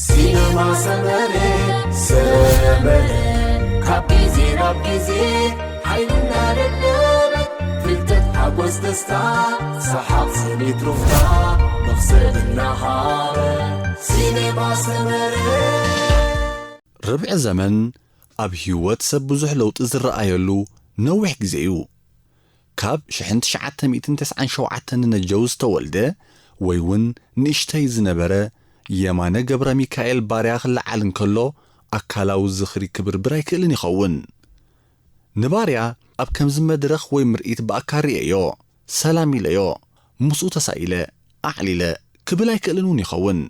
ሲነማ ሰመረ ሰመረ ካብ ግዜ ናብ ግዜ ሓይልና ደደበ ፍልጠት ሓጎስ ደስታ ሰሓቕ ስኒት ሩፍታ መኽሰብ እናሃበ ሲነማ ሰመረ ርብዒ ዘመን ኣብ ህይወት ሰብ ብዙሕ ለውጢ ዝረኣየሉ ነዊሕ ግዜ እዩ። ካብ ሽሕን ትሽዓተ ሚእትን ተስዓን ሸውዓተን ንነጀው ዝተወልደ ወይ እውን ንእሽተይ ዝነበረ የማነ ገብረ ሚካኤል ባርያ ክለዓል እንከሎ ኣካላዊ ዝኽሪ ክብርብር ኣይክእልን ይኸውን። ንባርያ ኣብ ከምዚ መድረኽ ወይ ምርኢት ብኣካል ርእየዮ፣ ሰላም ኢለዮ፣ ምስኡ ተሳኢለ፣ ኣዕሊለ ክብል ኣይክእልን እውን ይኸውን።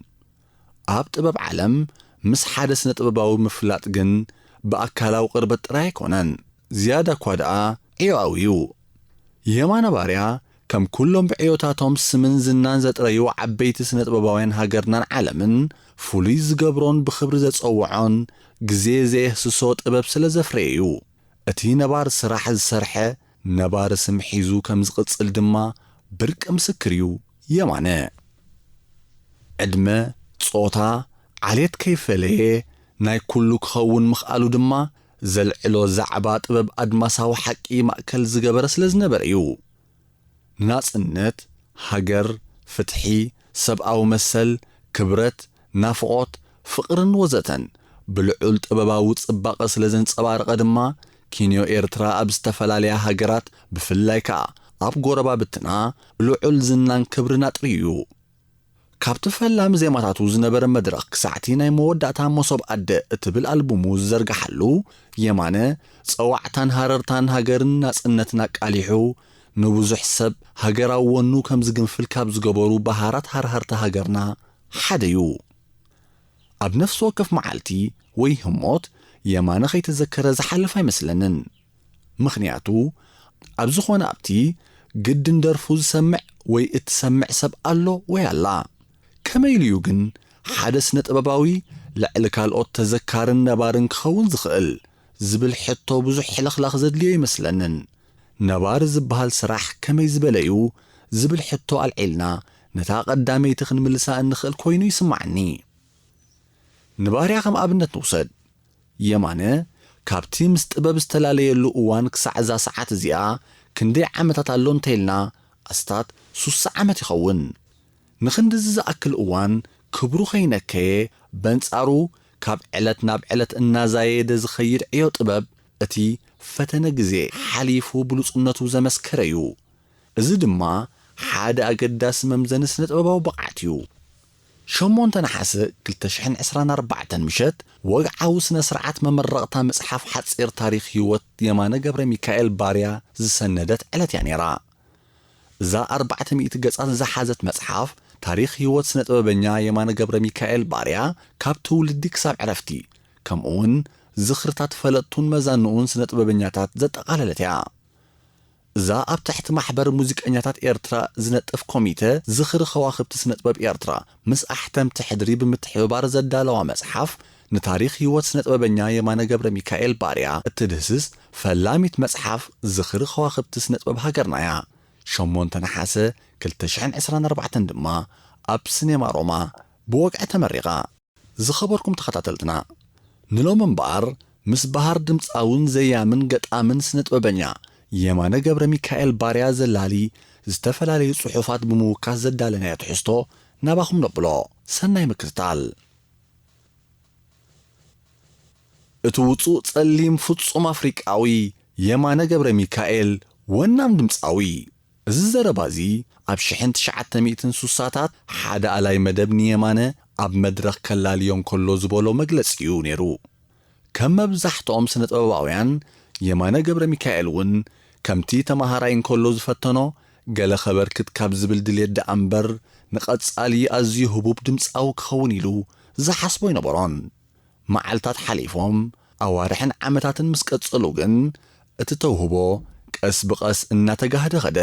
ኣብ ጥበብ ዓለም ምስ ሓደ ስነ ጥበባዊ ምፍላጥ ግን ብኣካላዊ ቅርበት ጥራይ ኣይኮነን፣ ዝያዳ እኳ ደኣ ዕዮኣዊ እዩ። የማነ ባርያ ከም ኩሎም ብዕዮታቶም ስምን ዝናን ዘጥረዩ ዓበይቲ ስነ ጥበባውያን ሃገርናን ዓለምን ፍሉይ ዝገብሮን ብኽብሪ ዘጸውዖን ግዜ ዘየህስሶ ጥበብ ስለ ዘፍረየ እዩ። እቲ ነባር ስራሕ ዝሰርሐ ነባሪ ስም ሒዙ ከም ዝቕጽል ድማ ብርቂ ምስክር እዩ የማነ። ዕድመ፣ ጾታ፣ ዓሌት ከይፈለየ ናይ ኩሉ ክኸውን ምኽኣሉ ድማ ዘልዕሎ ዛዕባ ጥበብ ኣድማሳዊ ሓቂ ማእከል ዝገበረ ስለ ዝነበረ እዩ። ንናጽነት፣ ሃገር፣ ፍትሒ፣ ሰብኣዊ መሰል፣ ክብረት፣ ናፍቖት፣ ፍቕርን ወዘተን ብልዑል ጥበባዊ ጽባቐ ስለ ዘንጸባረቐ ድማ ኪንዮ ኤርትራ ኣብ ዝተፈላለያ ሃገራት ብፍላይ ከኣ ኣብ ጎረባብትና ልዑል ዝናን ክብርን ኣጥርዩ እዩ። ካብቲ ፈላሚ ዜማታቱ ዝነበረ መድረኽ ክሳዕቲ ናይ መወዳእታ መሶብ ኣደ እትብል ኣልቡሙ ዝዘርግሓሉ የማነ ጸዋዕታን ሃረርታን ሃገርን ናጽነትን ኣቃሊሑ ንብዙሕ ሰብ ሃገራዊ ወኑ ከም ዝግንፍል ካብ ዝገበሩ በሃራት ሃርሃርቲ ሃገርና ሓደ እዩ። ኣብ ነፍሲ ወከፍ መዓልቲ ወይ ህሞት የማነ ከይተዘከረ ዝሓልፍ ኣይመስለንን። ምኽንያቱ ኣብ ዝኾነ ኣብቲ ግድን ደርፉ ዝሰምዕ ወይ እትሰምዕ ሰብ ኣሎ ወይ ኣላ። ከመይ ኢሉ እዩ ግን ሓደ ስነ ጥበባዊ ልዕሊ ካልኦት ተዘካርን ነባርን ክኸውን ዝኽእል ዝብል ሕቶ ብዙሕ ሕልኽላኽ ዘድልዮ ይመስለንን። ነባሪ ዝበሃል ስራሕ ከመይ ዝበለ እዩ ዝብል ሕቶ ኣልዒልና ነታ ቀዳመይቲ ክንምልሳ እንኽእል ኮይኑ ይስማዓኒ። ንባርያ ከም ኣብነት ንውሰድ። የማነ ካብቲ ምስ ጥበብ ዝተላለየሉ እዋን ክሳዕ እዛ ሰዓት እዚኣ ክንደይ ዓመታት ኣሎ እንተኢልና ኣስታት ሱሳ ዓመት ይኸውን። ንኽንድዚ ዝኣክል እዋን ክብሩ ከይነከየ በንጻሩ ካብ ዕለት ናብ ዕለት እናዛየደ ዝኸይድ ዕዮ ጥበብ እቲ ፈተነ ግዜ ሓሊፉ ብሉጽነቱ ዘመስከረ እዩ። እዚ ድማ ሓደ ኣገዳሲ መምዘኒ ስነ ጥበባዊ ብቕዓት እዩ። ሸሞንተ ነሓሰ ክልተ ሽሕን ዕስራን ኣርባዕተን ምሸት ወግዓዊ ስነ ስርዓት መመረቕታ መጽሓፍ ሓጺር ታሪኽ ህይወት የማነ ገብረ ሚካኤል ባርያ ዝሰነደት ዕለት እያ ነይራ። እዛ ኣርባዕተ ሚእቲ ገጻት ዝሓዘት መጽሓፍ ታሪኽ ህይወት ስነ ጥበበኛ የማነ ገብረ ሚካኤል ባርያ ካብ ትውልዲ ክሳብ ዕረፍቲ ከምኡውን ዝኽርታት ፈለጥቱን መዛንኡን ስነ ጥበበኛታት ዘጠቓለለት እያ። እዛ ኣብ ትሕቲ ማሕበር ሙዚቀኛታት ኤርትራ ዝነጥፍ ኮሚተ ዝኽሪ ከዋኽብቲ ስነ ጥበብ ኤርትራ ምስ ኣሕተምቲ ሕድሪ ብምትሕብባር ዘዳለዋ መጽሓፍ ንታሪኽ ህይወት ስነ ጥበበኛ የማነ ገብረ ሚካኤል ባርያ እትድህስስ ፈላሚት መጽሓፍ ዝኽሪ ከዋኽብቲ ስነ ጥበብ ሃገርና እያ። ሸሞንተ ነሓሰ ክልተ ሽሕን ዕስራን ኣርባዕተን ድማ ኣብ ስኔማ ሮማ ብወግዒ ተመሪቓ። ዝኸበርኩም ተኸታተልትና፣ ንሎም እምበኣር ምስ በሃር ድምፃውን ዘያምን ገጣምን ስነ ጥበበኛ የማነ ገብረ ሚካኤል ባርያ ዘላሊ ዝተፈላለዩ ጽሑፋት ብምውካስ ዘዳለናዮ ትሕዝቶ ናባኹም ነብሎ። ሰናይ ምክትታል። እቲ ውጹእ ጸሊም ፍጹም ኣፍሪቃዊ የማነ ገብረ ሚካኤል ወናም ድምጻዊ። እዚ ዘረባ እዚ ኣብ ሽሕን ትሽዓተ ሚእትን ሱሳታት ሓደ ኣላይ መደብ ንየማነ ኣብ መድረኽ ከላልዮ እንከሎ ዝበሎ መግለጺ እዩ ነይሩ። ከም መብዛሕትኦም ስነ ጥበባውያን የማነ ገብረ ሚካኤል እውን ከምቲ ተማሃራይ እንከሎ ዝፈተኖ ገለ ከበርክት ካብ ዝብል ድልየት ደኣ እምበር ንቐጻሊ ኣዝዩ ህቡብ ድምጻዊ ክኸውን ኢሉ ዝሓስቦ ኣይነበሮን። መዓልታት ሓሊፎም ኣዋርሕን ዓመታትን ምስ ቀጸሉ ግን እቲ ተውህቦ ቀስ ብቐስ እናተጋህደ ኸደ።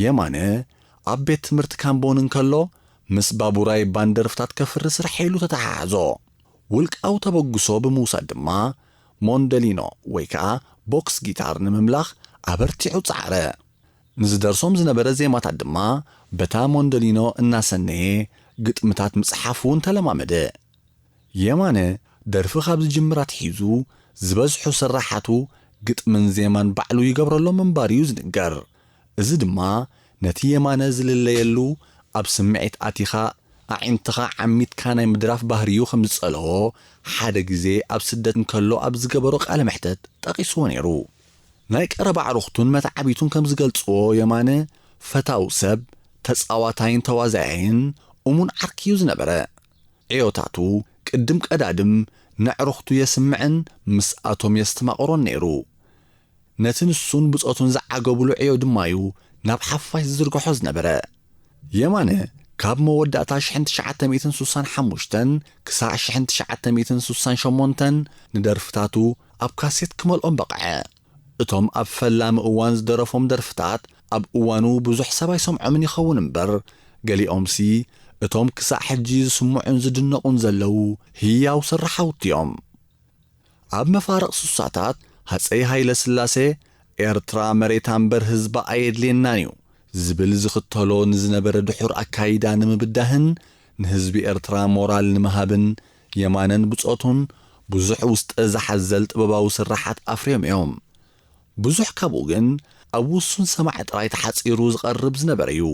የማነ ኣብ ቤት ትምህርቲ ካምቦን እንከሎ ምስ ባቡራይ ባንደርፍታት ከፍሪ ስራሕ ኢሉ ተተሓሓዞ። ውልቃዊ ተበግሶ ብምውሳድ ድማ ሞንደሊኖ ወይ ከዓ ቦክስ ጊታር ንምምላኽ ኣበርቲዑ ጸዓረ። ንዝደርሶም ዝነበረ ዜማታት ድማ በታ ሞንደሊኖ እናሰነየ ግጥምታት ምጽሓፍ እውን ተለማመደ። የማነ ደርፊ ካብ ዝጅምር ኣትሒዙ ዝበዝሑ ስራሓቱ ግጥምን ዜማን ባዕሉ ይገብረሎም ምንባር እዩ ዝንገር። እዚ ድማ ነቲ የማነ ዝልለየሉ፣ ኣብ ስምዒት ኣቲኻ ኣዒንትኻ ዓሚትካ ናይ ምድራፍ ባህሪኡ ከም ዝጸለዎ ሓደ ግዜ ኣብ ስደት እንከሎ ኣብ ዝገበሮ ቃለ መሕተት ጠቒስዎ ነይሩ። ናይ ቀረባ ኣዕሩኽቱን መተዓቢቱን ከም ዝገልጽዎ የማነ ፈታው ሰብ፣ ተጻዋታይን ተዋዛያይን እሙን ዓርኪ እዩ ዝነበረ። ዕዮታቱ ቅድም ቀዳድም ነዕሩኽቱ የስምዕን ምስኣቶም የስተማቕሮን ነይሩ። ነቲ ንሱን ብጾቱን ዝዓገብሉ ዕዮ ድማ እዩ ናብ ሓፋሽ ዝዝርግሖ ዝነበረ። የማነ ካብ መወዳእታ ሽሕን ትሽዓተ ሚእትን ሱሳን ሓሙሽተን ክሳዕ ሽሕን ትሽዓተ ሚእትን ሱሳን ሸሞንተን ንደርፍታቱ ኣብ ካሴት ክመልኦም በቕዐ። እቶም ኣብ ፈላሚ እዋን ዝደረፎም ደርፍታት ኣብ እዋኑ ብዙሕ ሰብ ኣይሰምዖምን ይኸውን እምበር፣ ገሊኦምሲ እቶም ክሳዕ ሕጂ ዝስምዑን ዝድነቑን ዘለዉ ህያው ስራሓውቲ እዮም። ኣብ መፋርቕ ሱሳታት ሃጸይ ሃይለ ስላሴ ኤርትራ መሬታ እምበር ህዝባ ኣየድልየናን እዩ ዝብል ዝኽተሎ ንዝነበረ ድሑር ኣካይዳ ንምብዳህን ንህዝቢ ኤርትራ ሞራል ንምሃብን የማነን ብጾቱን ብዙሕ ውስጠ ዝሓዘል ጥበባዊ ስራሓት ኣፍርዮም እዮም። ብዙሕ ካብኡ ግን ኣብ ውሱን ሰማዒ ጥራይ ተሓጺሩ ዝቐርብ ዝነበረ እዩ።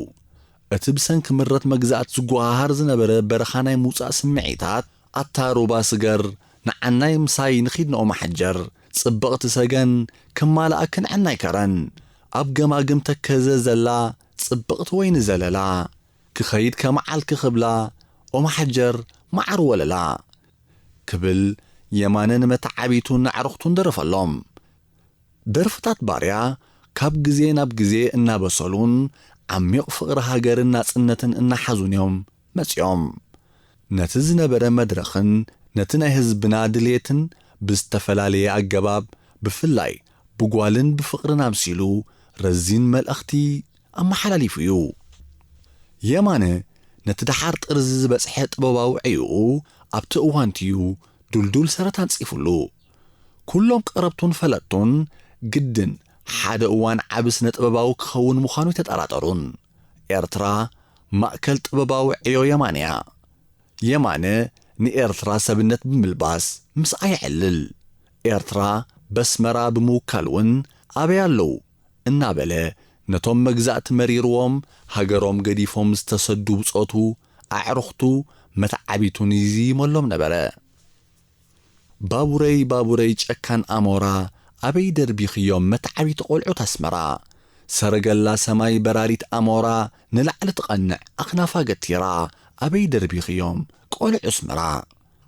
እቲ ብሰንኪ ምረት መግዛእቲ ዝጓሃሃር ዝነበረ በረኻ ናይ ምውጻእ ስምዒታት፣ ኣታ ሩባ ስገር፣ ንዓናይ ምሳይ ንኺድ ንኦማሓጀር፣ ጽብቕቲ ሰገን፣ ክማልኣ ክንዕናይ ከረን፣ ኣብ ገማግም ተከዘ ዘላ ጽብቕቲ ወይኒ ዘለላ፣ ክኸይድ ከመዓልኪ ክብላ፣ ኦማሓጀር መዓር ወለላ ክብል የማነ ንመተዓቢቱን ንኣዕሩኽቱን ደረፈሎም። ደርፍታት ባርያ ካብ ግዜ ናብ ግዜ እናበሰሉን ዓሚቕ ፍቕሪ ሃገርን ናጽነትን እናሓዙን እዮም መጺኦም። ነቲ ዝነበረ መድረኽን ነቲ ናይ ህዝብና ድልየትን ብዝተፈላለየ ኣገባብ ብፍላይ ብጓልን ብፍቕርን ኣምሲሉ ረዚን መልእኽቲ ኣመሓላሊፉ እዩ። የማነ ነቲ ደሓር ጥርዚ ዝበጽሐ ጥበባዊ ዕዩኡ ኣብቲ እዋንቲ'ዩ ዱልዱል ሰረት ኣንጺፉሉ። ኩሎም ቀረብቱን ፈለጥቱን ግድን ሓደ እዋን ዓቢ ስነ ጥበባዊ ክኸውን ምዃኑ ኣይተጠራጠሩን። ኤርትራ ማእከል ጥበባዊ ዕዮ የማነ እያ። የማነ ንኤርትራ ሰብነት ብምልባስ ምስኣ የዕልል። ኤርትራ በስመራ ብምውካል እውን ኣበይ ኣለዉ እናበለ ነቶም መግዛእቲ መሪርዎም ሃገሮም ገዲፎም ዝተሰዱ ብጾቱ፣ ኣዕሩኽቱ፣ መተዓቢቱን ይዝይመሎም ነበረ። ባቡረይ ባቡረይ ጨካን ኣሞራ ኣበይ ደርቢኽዮም መተዓቢቲ ቆልዑት ኣስመራ። ሰረገላ ሰማይ በራሪት ኣሞራ ንላዕሊ ትቐንዕ ኣኽናፋ ገቲራ ኣበይ ደርቢኽዮም ቆልዑ ኣስመራ።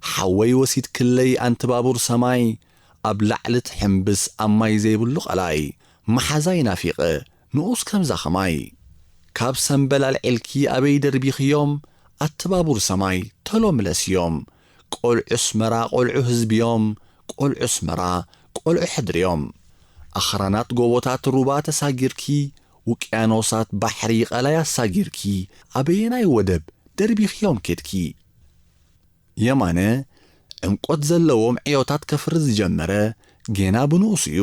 ሓወይ ወሲድክለይ ኣንቲ ባቡር ሰማይ ኣብ ላዕሊ ትሕምብስ ኣብ ማይ ዘይብሉ ቀላይ መሓዛይ ናፊቐ ንኡስ ከምዛ ኸማይ። ካብ ሰምበል ኣልዒልኪ ኣበይ ደርቢኽዮም ኣቲ ባቡር ሰማይ ተሎ ምለስዮም። ቆልዑ ኣስመራ ቆልዑ ህዝቢዮም ቆልዑ ኣስመራ ቆልዑ ሕድሪዮም። ኣኽራናት ጎቦታት ሩባ ተሳጊርኪ ውቅያኖሳት ባሕሪ ቀላይ ኣሳጊርኪ ኣበየናይ ወደብ ደርቢኽዮም ኬድኪ። የማነ ዕምቆት ዘለዎም ዕዮታት ከፍሪ ዝጀመረ ጌና ብንኡሱ እዩ።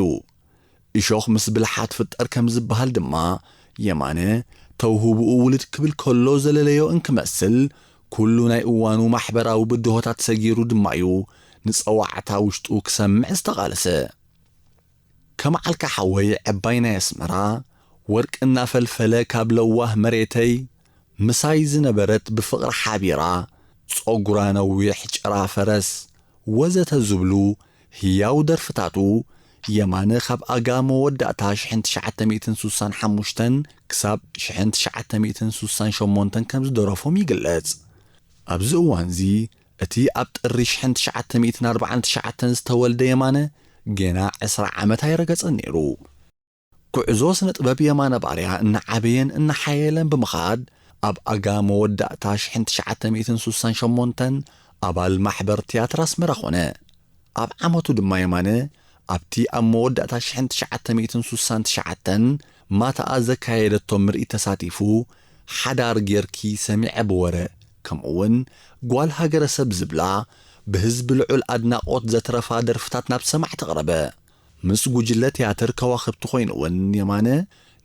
እሾኽ ምስ ብልሓ ትፍጠር ከም ዝበሃል ድማ የማነ ተውህብኡ ውልድ ክብል ከሎ ዘለለዮ እንክመስል ኩሉ ናይ እዋኑ ማሕበራዊ ብድሆታት ሰጊሩ ድማ እዩ ንጸዋዕታ ውሽጡ ክሰምዕ ዝተቓለሰ። ከም ዓልካ ሓወይ ዕባይ ናይ ኣስመራ ወርቂ እናፈልፈለ ካብ ለዋህ መሬተይ ምሳይ ዝነበረት ብፍቕሪ ሓቢራ ጸጉራ ነዊሕ ጭራ ፈረስ ወዘተ ዝብሉ ህያው ደርፍታቱ የማነ ካብ ኣጋ መወዳእታ ሽሕን ትሽዓተ ሚእትን ሱሳን ሓሙሽተን ክሳብ ሽሕን ትሽዓተ ሚእትን ሱሳን ሸሞንተን ከም ዝደረፎም ይግለጽ። ኣብዚ እዋንዚ እቲ ኣብ ጥሪ ሽሕን ትሽዓተ ሚእትን ኣርባዓን ትሽዓተን ዝተወልደ የማነ ጌና ዕስራ ዓመት ኣይረገጸን ነይሩ። ጉዕዞ ስነ ጥበብ የማነ ባርያ እናዓበየን እናሓየለን ብምኻድ ኣብ ኣጋ መወዳእታ ሽሕን ትሽዓተ ሚእትን ሱሳን ሸሞንተን ኣባል ማሕበር ትያትር ኣስመራ ኾነ። ኣብ ዓመቱ ድማ የማነ ኣብቲ ኣብ መወዳእታ ሽሕን ትሽዓተ ሚእትን ሱሳን ትሽዓተን ማታኣ ዘካየደቶ ምርኢት ተሳቲፉ ሓዳር ጌርኪ ሰሚዐ ብወረ ከምኡውን ጓል ሃገረሰብ ዝብላ ብህዝቢ ልዑል ኣድናቖት ዘትረፋ ደርፍታት ናብ ሰማዕቲ ኣቕረበ። ምስ ጉጅለ ትያትር ከዋኽብቲ ኮይኑ እውን የማነ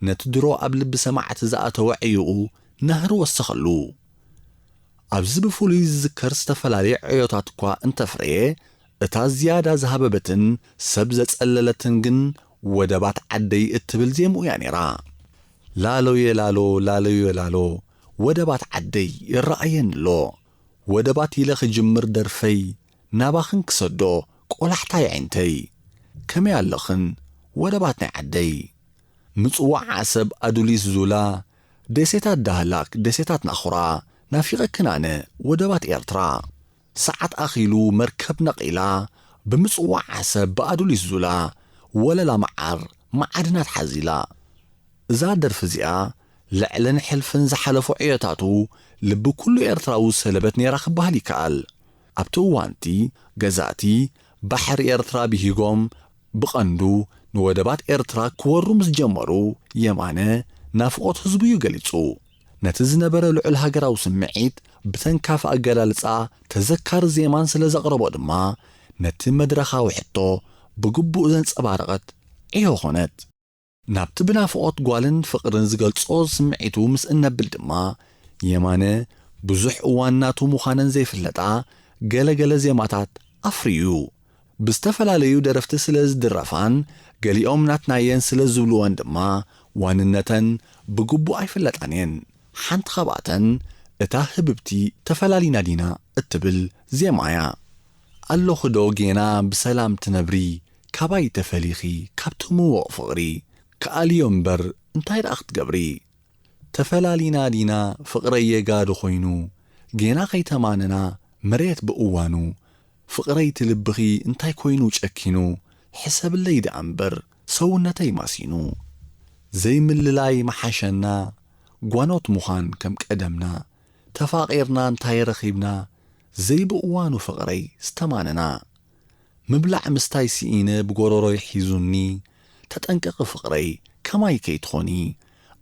ነቲ ድሮ ኣብ ልቢ ሰማዕቲ ዝኣተወ ዕዩኡ ናህሪ ወሰኸሉ። ኣብዚ ብፍሉይ ዝዝከር ዝተፈላለየ ዕዮታት እኳ እንተፍረየ፣ እታ ዝያዳ ዝሃበበትን ሰብ ዘጸለለትን ግን ወደባት ዓደይ እትብል ዜምኡ እያ ነይራ። ላሎየ ላሎ፣ ላሎየ ላሎ፣ ወደባት ዓደይ ይረኣየኒ ኣሎ። ወደባት ኢለ ክጅምር ደርፈይ ናባኽን ክሰዶ ቆላሕታ የዒንተይ። ከመይ ኣለኽን ወደባት ናይ ዓደይ? ምጽዋዕ ዓሰብ፣ ኣዱሊስ፣ ዙላ፣ ደሴታት ዳህላክ፣ ደሴታት ናኹራ፣ ናፊቐክን ኣነ ወደባት ኤርትራ። ሰዓት ኣኺሉ መርከብ ነቒላ፣ ብምጽዋዕ ዓሰብ፣ ብኣዱሊስ ዙላ፣ ወለላ መዓር፣ መዓድናት ሓዚላ። እዛ ደርፊ እዚኣ ልዕልን ሕልፍን ዝሓለፎ ዕዮታቱ ልቢ ኩሉ ኤርትራዊ ዝሰለበት ነይራ ክበሃል ይከኣል። ኣብቲ እዋንቲ ገዛእቲ ባሕሪ ኤርትራ ብሂጎም ብቐንዱ ንወደባት ኤርትራ ክወሩ ምስ ጀመሩ የማነ ናፍቖት ህዝቡ እዩ ገሊጹ። ነቲ ዝነበረ ልዑል ሃገራዊ ስምዒት ብተንካፊ ኣገላልጻ ተዘካሪ ዜማን ስለ ዘቕረቦ ድማ ነቲ መድረኻዊ ሕቶ ብግቡእ ዘንጸባረቐት ዕዮ ኾነት። ናብቲ ብናፍቖት ጓልን ፍቕርን ዝገልጾ ስምዒቱ ምስ እነብል ድማ የማነ ብዙሕ እዋን ናቱ ምዃነን ዘይፍለጣ ገለ ገለ ዜማታት ኣፍርዩ። ብዝተፈላለዩ ደረፍቲ ስለ ዝድረፋን ገሊኦም ናትናየን ስለ ዝብልወን ድማ ዋንነተን ብግቡእ ኣይፍለጣን እየን። ሓንቲ ካብኣተን እታ ህብብቲ ተፈላሊና ዲና እትብል ዜማ እያ። ኣለኹ ዶ ጌና ብሰላም ትነብሪ፣ ካባይ ተፈሊኺ ካብቲ ምዉቕ ፍቕሪ፣ ክኣልዮ እምበር እንታይ ደኣ ክትገብሪ? ተፈላሊና ዲና ፍቕረይ የጋዶ ኮይኑ፣ ጌና ከይተማነና መሬት ብእዋኑ፣ ፍቕረይ እቲ ልብኺ እንታይ ኮይኑ ጨኪኑ፣ ሕሰብለይ ደኣ እምበር ሰውነተይ ማሲኑ። ዘይምልላይ ምሓሸና፣ ጓኖት ምዃን ከም ቀደምና፣ ተፋቒርና እንታይ ረኺብና፣ ዘይብእዋኑ ፍቕረይ ዝተማነና። ምብላዕ ምስታይ ስኢነ ብጎሮሮይ ሒዙኒ፣ ተጠንቀቒ ፍቕረይ ከማይ ከይትኾኒ፣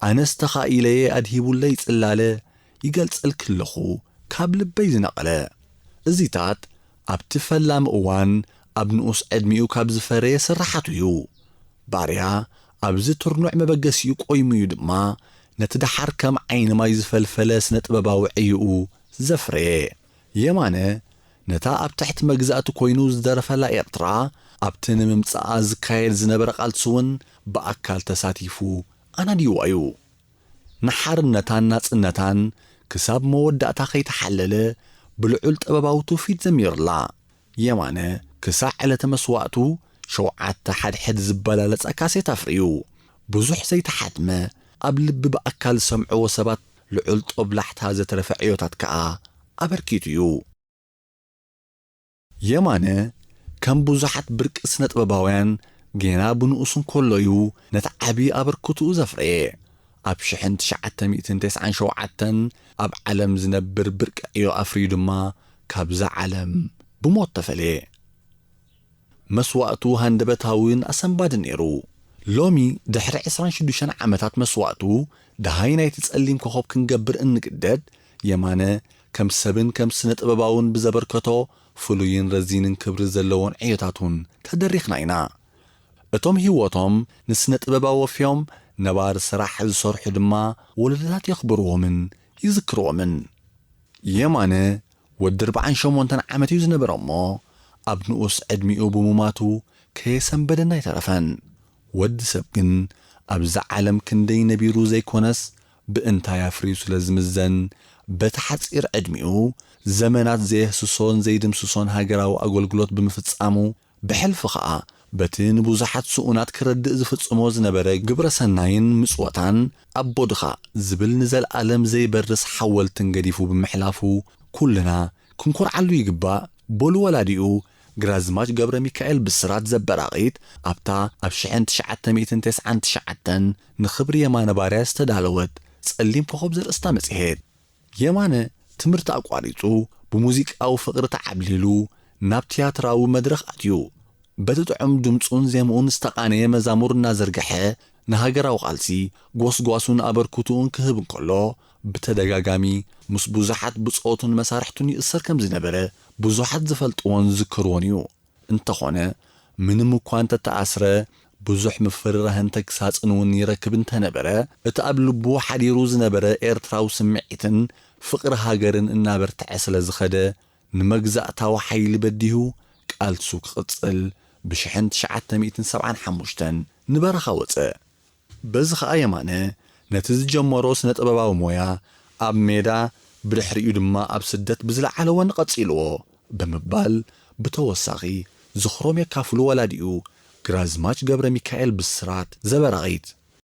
ኣነስ ተኻኢለየ ኣድሂቡለይ ጽላለ፣ ይገልጸልኪ ኣለኹ ካብ ልበይ ዝነቐለ። እዚታት ኣብቲ ፈላሚ እዋን ኣብ ንኡስ ዕድሚኡ ካብ ዝፈረየ ስርሓቱ እዩ። ባርያ ኣብዚ ትርኑዕ መበገሲኡ ቆይሙ እዩ ድማ ነቲ ደሓር ከም ዓይኒ ማይ ዝፈልፈለ ስነ ጥበባዊ ዕይኡ ዘፍረየ። የማነ ነታ ኣብ ትሕቲ መግዛእቲ ኮይኑ ዝደረፈላ ኤርትራ ኣብቲ ንምምጻኣ ዝካየድ ዝነበረ ቃልሲ እውን ብኣካል ተሳቲፉ ኣናዲዋ እዩ። ንሓርነታን ናጽነታን ክሳብ መወዳእታ ከይተሓለለ ብልዑል ጥበባዊ ትውፊት ዘሚሩላ። የማነ ክሳዕ ዕለተ መስዋእቱ ሸውዓተ ሓድሕድ ዝበላለጸ ካሴት ኣፍርዩ። ብዙሕ ዘይተሓትመ፣ ኣብ ልቢ ብኣካል ዝሰምዕዎ ሰባት ልዑል ጦብላሕታ ዘትረፈ ዕዮታት ከኣ ኣበርኪቱ እዩ። የማነ ከም ብዙሓት ብርቂ ስነ ጥበባውያን ጌና ብንኡስ እንከሎ እዩ ነቲ ዓቢ ኣበርክትኡ ዘፍረየ። ኣብ ሽሕን ትሽዓተ ሚእትን ተስዓን ሸውዓተን ኣብ ዓለም ዝነብር ብርቂ ዕዮ ኣፍርዩ ድማ ካብዛ ዓለም ብሞት ተፈልየ። መስዋእቱ ሃንደበታውን ኣሰንባድን ነይሩ። ሎሚ ድሕሪ ዕስራን ሽዱሽተን ዓመታት መስዋእቱ ደሃይ ናይቲ ጸሊም ኮኾብ ክንገብር እንግደድ፣ የማነ ከም ሰብን ከም ስነ ጥበባውን ብዘበርከቶ ፍሉይን ረዚንን ክብሪ ዘለዎን ዕዮታቱን ተደሪኽና ኢና። እቶም ህይወቶም ንስነ ጥበብ ኣወፍዮም ነባሪ ስራሕ ዝሰርሑ ድማ ወለዶታት የኽብርዎምን ይዝክርዎምን። የማነ ወዲ ኣርብዓን ሸሞንተን ዓመት እዩ ዝነበረ እሞ ኣብ ንኡስ ዕድሚኡ ብሙማቱ ከየሰንበደና ኣይተረፈን። ወዲ ሰብ ግን ኣብዛ ዓለም ክንደይ ነቢሩ ዘይኮነስ ብእንታይ ኣፍርዩ ስለ ዝምዘን በቲ ሓጺር ዕድሚኡ ዘመናት ዘየህስሶን ዘይድምስሶን ሃገራዊ ኣገልግሎት ብምፍጻሙ ብሕልፊ ኸኣ በቲ ንብዙሓት ስኡናት ክረድእ ዝፍጽሞ ዝነበረ ግብረ ሰናይን ምጽወታን ኣቦ ድኻ ዝብል ንዘለኣለም ዘይበርስ ሓወልትን ገዲፉ ብምሕላፉ ኩልና ክንኮርዓሉ ይግባእ። በሉ ወላዲኡ ግራዝማች ገብረ ሚካኤል ብስራት ዘበራቒት ኣብታ ኣብ ሽሕን ትሽዓተ ሚእትን ተስዓን ትሽዓተን ንኽብሪ የማነ ባርያ ዝተዳለወት ጸሊም ኮኾብ ዘርእስታ መጽሔት። የማነ ትምህርቲ ኣቋሪጹ ብሙዚቃዊ ፍቕሪ ተዓብሊሉ ናብ ትያትራዊ መድረኽ ኣትዩ። በቲ ጥዑም ድምጹን ዜምኡን ዝተቓነየ መዛሙር እናዘርግሐ ንሃገራዊ ቃልሲ ጎስጓሱን ኣበርክትኡን ክህብ እንከሎ ብተደጋጋሚ ምስ ብዙሓት ብጾቱን መሳርሕቱን ይእሰር ከም ዝነበረ ብዙሓት ዝፈልጥዎን ዝዝክርዎን እዩ። እንተኾነ ምንም እኳ እንተተኣስረ ብዙሕ ምፍርራህን ተግሳጽን እውን ይረክብ እንተነበረ እቲ ኣብ ልቡ ሓዲሩ ዝነበረ ኤርትራዊ ስምዒትን ፍቕሪ ሃገርን እናበርትዐ ስለ ዝኸደ፣ ንመግዛእታዊ ሓይሊ በዲሁ ቃልሱ ክቕጽል ብሽሕን ትሽዓተ ሚእትን ሰብዓን ሓሙሽተን ንበረኻ ወጸ። በዚ ኸኣ የማነ ነቲ ዝጀመሮ ስነ ጥበባዊ ሞያ ኣብ ሜዳ፣ ብድሕሪኡ ድማ ኣብ ስደት ብዝለዓለ ወኒ ቀጺልዎ ብምባል፣ ብተወሳኺ ዝኽሮም የካፍሉ ወላዲኡ ግራዝማች ገብረ ሚካኤል ብስራት ዘበራቒት።